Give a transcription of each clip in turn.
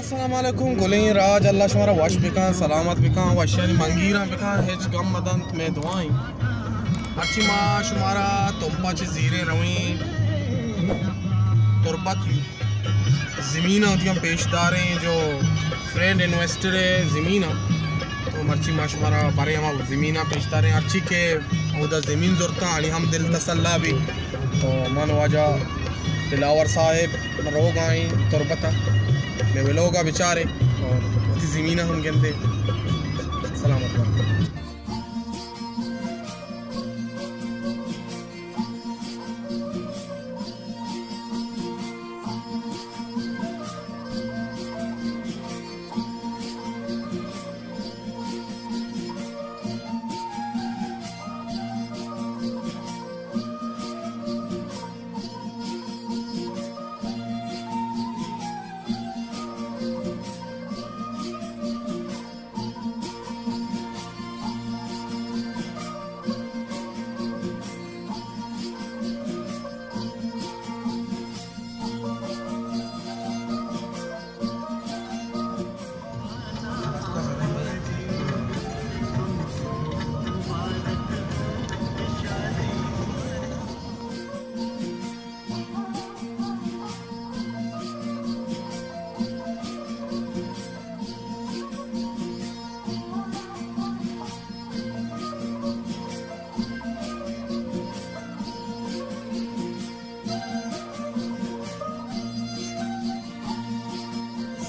السلام علیکم، گلیں راج، اللہ شمارا وش بکن، سلامت بکن، وشانی منگیراں بکن، ہچ گم مدنت، میں دعائیں۔ ہرچی ما شمارا تمپا چہ زیریں رویں تربت زمیناں وتی ہم پیش داریں، جو فرینڈ انویسٹر ہے زمیناں، تو مرچی ما شمارا بارے ہما زمیناں پیش داریں، ہرچی کہ اودا زمین زرتا آنی ہم دل تسلا بھی۔ تو من واجہ دلاور صاحب روگ آئیں تربت ء، مئے ولوگ ء بچارے اور وتی زمین ء ہم گندے۔ سلامت بات۔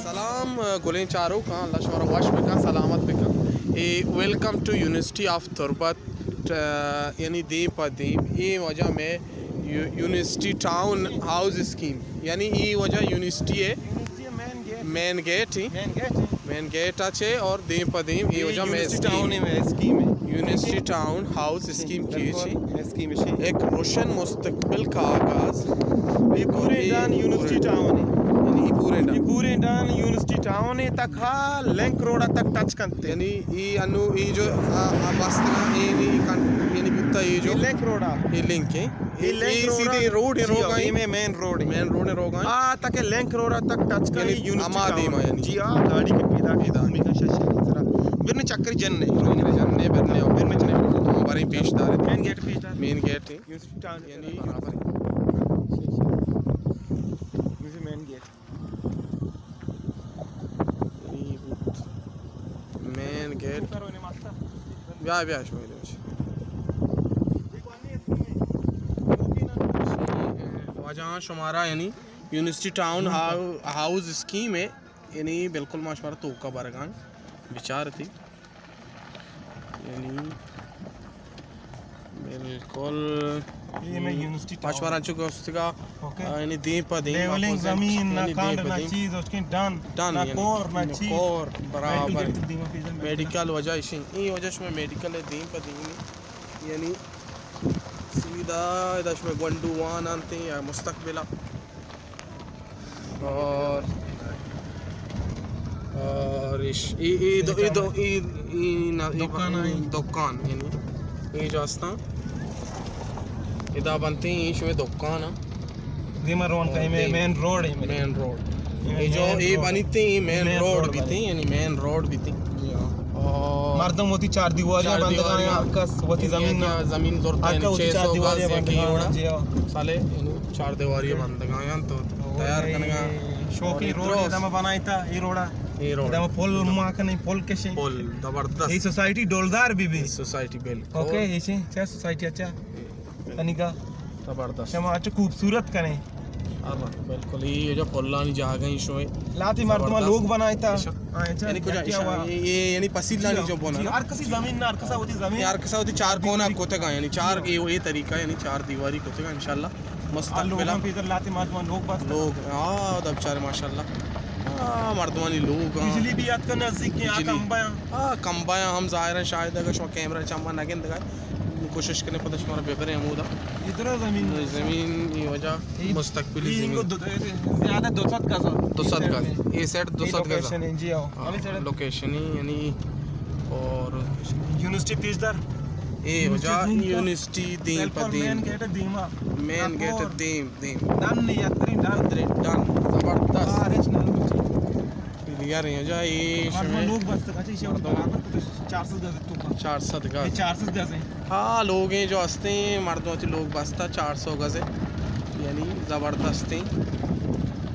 سلام، گلیں چاروکاں، اللہ شمارا وش بکن، سلامت بکن۔ اے ویلکم ٹو یونیورسٹی آف تربت، یعنی دیم پہ دیم۔ اے واجہ مئے you-, university town house scheme, یعنی اے واجہ یونیورسٹی ہے۔ مین گیٹ ہی۔ مین گیٹ ہی۔ مین گیٹ اچھے اور دیم پہ دیم اے وجہ میں یونیورسٹی اسکیم۔ ٹاؤن ہے، اسکیم ہے۔ یونیورسٹی ٹاؤن ہاؤس اسکیم کی بالکل، چھی۔ اسکیم ہے۔ ایک روشن مستقبل کا آغاز۔ یہ پورے ڈان یونیورسٹی ٹاؤن ہے۔ یعنی یہ پورے ڈان۔ یہ پورے ڈان یونیورسٹی ٹاؤن ہے، تک ہا لنک روڈ تک ٹچ کنتے۔ یعنی یہ انو یہ جو آ، آ بستگاں، یہ نہیں کن-، یہ نہیں بوتا، یہ جو یہ لنک روڈ آ۔ یہ لنک ہے۔ اے لنک اے روڈ سیدھے روڈ ہے، جی، روگ آ، آئیں۔ اے میں مین روڈ ہے۔ مین روڈ ہے، روگ آئیں۔ آ تک لنک روڈ تک ٹچ کا یعنی یونیورسٹی ہما ٹاؤن۔ دیما یعنی۔ جی، آ گاڑی کے پیدا پیدا۔ میں کا شش ہے ذرا۔ برنے چکر جن نے۔ برنے جن نے، برنے اور برنے جن نے۔ برنے پیش دار ہے۔ مین گیٹ پیش دار۔ مین گیٹ ہے۔ یونیورسٹی ٹاؤن یعنی برابر ہے۔ Main gate. اے بوت مین گیٹ۔ بیا، بیا، شما ایدے بچ۔ واجہ شمارا یعنی university town how-, house scheme ہے، یعنی بالکل ما شمارا توکا برگان بچار تھی۔ یعنی بالکل۔ اے میں یونیورسٹی ٹاؤن۔ پاشوار انچو گوستگا، اوکے۔ آ، یعنی دیم پہ دیم لیولنگ اپوزٹ، زمین، نہ یعنی کانڈ، دیم پہ نہ دیم۔ چیز، اس کے ڈن، ڈن، نہ یعنی کور، نہ چیز۔ کور، برابر۔ میڈیکل دیما پیزا میڈیکل وجہ ایشی، اے وجہ شما میڈیکل دیم پہ دیم، یعنی سیدھا ادا شما گونڈو وان انت یا مستقبلا۔ اور، اور اش-، ای، ای دو، ای دو، ای، ای نا، ای دکان آئی۔ دکان، یعنی، ای جو ہستاں، ادا بنتے ہیں، شمے دکان ہیں۔ دیما روان کہیں میں دیم۔ مین روڈ ہے۔ Main road. یہ یہ جو مین ای روڈ۔ بنتے ہیں، مین مین روڈ روڈ بیتے ہیں، بنتے۔ یعنی مین روڈ بیتے ہیں۔ جی ہاں۔ اور مردم وتی چار دیواری چار بندگاں دیواری یا ہر کس وتی ادا زمین، زمین زورتا ہر ہے، کس وتی چھ سو چار دیواری گز یا بندگاں، کیوڑا۔ جی ہاں۔ سالے انو چار دیواری بندگاں یا تو تیار کنگا۔ شوقی اور روڈ ادرس۔ ادا ما بنائیتا، اے روڈا۔ اے روڈ۔ ادا ما پل ما کنیں، پل کشیں۔ پل زبردست۔ اے سوسائٹی ڈولدار بی بی۔ اے سوسائٹی بالکل۔ اوکے، ایشی چا سوسائٹی اچھا۔ تنیگا۔ زبردست۔ شما اچھا خوبصورت کنیں۔ ہاں، بالکل۔ یہ جو پلانی جاگہ ہیں شوئے۔ لاتی مردمان زبردست۔ لوگ بنائیتا۔ ایشا۔ ہاں، ایشا۔ یعنی کجا ایشا؟ یہ، یہ یعنی پسیلانی جی، جو بنا جی، نا؟ ہر کسی زمین نا، ہر کسا ہوتی زمین۔ یہ ہر کسا ہوتی چار کونا کوتگا، یعنی چار، جی۔ یہ، یہ طریقہ، یعنی چار دیواری کوتگا، انشاءاللہ۔ آ، مستقبل لوگاں پیتر لاتے مردمان لوگ بس۔ لوگ، آ، دب چارے ماشاءاللہ۔ آ، مردمانی لوگ، آ۔ بجلی بھی اتکا نزدیک کے، آ، بجلی۔ کمبا ہیں۔ آ، کمبا ہیں، ہم ظاہر ہیں شاید اگر شما کیمرہ چما نگندگا۔ کوشش کنے پتہ شمارا ببرے ہمودا۔ ادھر زمین۔ زمین، یہ وجہ یہ مستقبلی یہ زمین۔ کو دو، زیادہ دو سد گز۔ دو سد گز۔ یہ سیٹ دو سد گز۔ لوکیشن ہے، جی آؤ۔ ہاں، لوکیشن ہی یعنی اور یونیورسٹی پیش در۔ اے وجہ یونیورسٹی دیم پہ بالکل دیم۔ مین گیٹ دیما۔ Main gate them, them. Done نہیں، اتری ڈن۔ اتری ڈن، زبردست۔ بارش نہ ہوتی۔ یار، یہاں جا، یہ ہمارے شمے لوگ بس تک، اچھا، یہ مردم۔ چار سو گز تو کا۔ چار سو گز۔ یہ چار سو گز ہیں۔ ہاں، لوگ ہیں جو ہستے ہیں، مردم تی لوگ بستا چار سو گز ہے۔ یعنی زبردست ہیں۔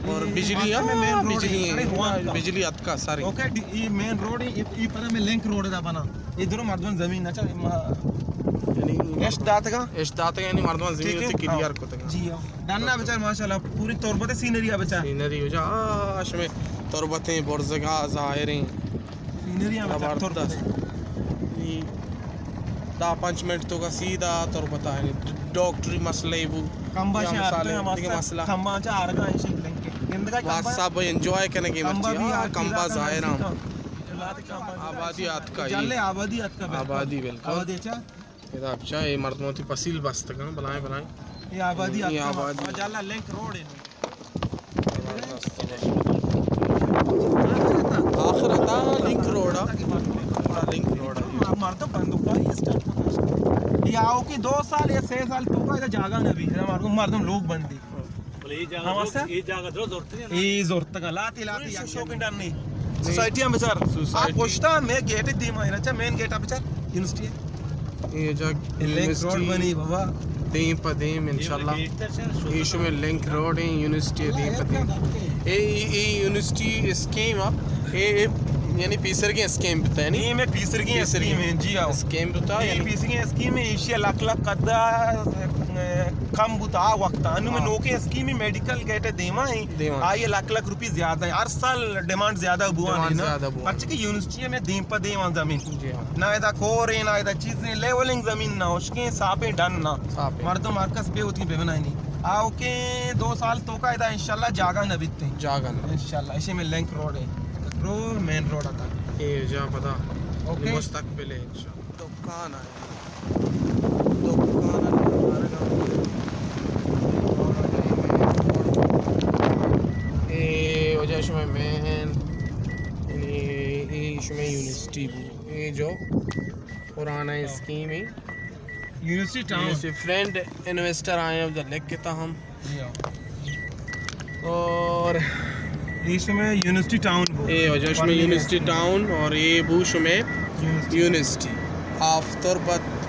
اور یہ بجلی، ہاں، مین روڈ بجلی ہے، ہے، ارے، ہوا کا۔ بجلی اتکا ساری۔ اوکے، ڈی-، یہ مین روڈ ہے، یہ، یہ پر میں لنک روڈ دا بنا۔ یہ درو مردم زمین نہ چاہے، ما-، یعنی اش داتگا؟ اش داتگا، یعنی مردم زمین ٹھیک ہے؟ تے کلیئر ہاں۔ کتگا۔ جی ہاں۔ ڈنّا بچار ماشاءاللہ پوری تربت سینری ہے بچار۔ سینری ہو جا، آ، شمے تربتیں برزگا ظاہریں۔ سینری ہے بچار زبردست۔ تربت۔ یہ دہ پنچ منٹ تو کا سیدھا تربت ہے۔ ڈاکٹری مسئلہ بو۔ کمبا یا شے مسئلہ، آرگا دیگہ مسئلہ۔ کمبا چا آرگا ایشی لنک۔ گندگا کمبا۔ سب انجوائے کرنے کی کمبا مرضی۔ بھی ہاں، آرگا کمبا ظاہر ہاں۔ آبادی آتکا۔ جلے آبادی آتکا بالکل۔ آبادی بالکل۔ آبادی اچھا۔ ادا بچا، اے مردماں تی پسیل بستگاں، بلائیں بلائیں۔ اے آبادی اے آتکا۔ آبادی۔ جالا لنک روڈ ہے۔ آخر ادا لنک روڈ آ۔ لنک روڈ آ۔ مردم بندوق داری اسٹارٹ کتا۔ اے آؤ کہ دو سال یا سے سال تو کا جاگہ نہ بھی۔ مردم، مردم لوگ بندی۔ بلے اے جاگہ ہاں، درست، اے جاگہ درست زرتگیں نا؟ اے زرتگاں، لاتی، لاتی، یک شوقیں ڈن نہیں۔ سوسائٹی ہم بچار۔ سوسائٹی۔ آپ پشتا میں گیٹ دیما ہے، اچھا، مین گیٹ آپ بچار، یونیورسٹی ہے۔ اے جاگ اے لنک روڈ یونیورسٹی بنی بابا۔ دیم پہ دیم، انشاءاللہ۔ اے شمے لنک روڈ ہیں، یونیورسٹی دیم پہ دیم۔ اے، اے، اے یونیورسٹی اسکیم آپ، اے، اے، یعنی پیسرگیں اسکیم بتا ہے نی؟ اے میں پیسرگیں پیسرگیں اسکیم ہیں، جی ہاں۔ اسکیم بتا اے یعنی پیسرگیں اسکیم ہے، ایشی لکھ لکھ قدا، اے، کم بوتا آ وقت۔ انو میں ہاں۔ نوکیں اسکیمی میڈیکل گیٹ دیما ہیں۔ دیما۔ آئی لکھ لکھ روپی زیادہ ہیں۔ ہر سال ڈیمانڈ زیادہ بوا ڈیمانڈ ہے نا۔ زیادہ بوا۔ پرچہ کہ یونیورسٹی میں دیم پہ دیم آن زمین۔ جی ہاں۔ نہ ادا کور ہیں، نہ ادا چیز ہیں، لیولنگ زمین نہ، اشکیں صافیں ڈن نہ۔ صافیں۔ مردم ہر کس بے ہوتی بے بنائنی۔ آؤ کہ دو سال تو کا ادا انشاءاللہ جاگہ نہ بیتے۔ جاگہ نہ۔ انشاءاللہ۔ ایشی میں لنک روڈ ہے۔ رو مین روڈ آتا۔ اے جا پدا۔ اوکے۔ مستقبل ہے انشاءاللہ۔ دکان آئے۔ دکان آئے۔ اے وجہ شمئے مین، یعنی اے شمئے یونیورسٹی بو۔ اے جو پرانا اسکیم ہے۔ University town. University friend investor آئے ہیں، ادھر لکھ کے تھا ہم۔ جی ہاں۔ اور اے شمئے یونیورسٹی ٹاؤن بو۔ اے وجہ شمئے یونیورسٹی ٹاؤن اور اے بو شمئے یونیورسٹی۔ University of Turbat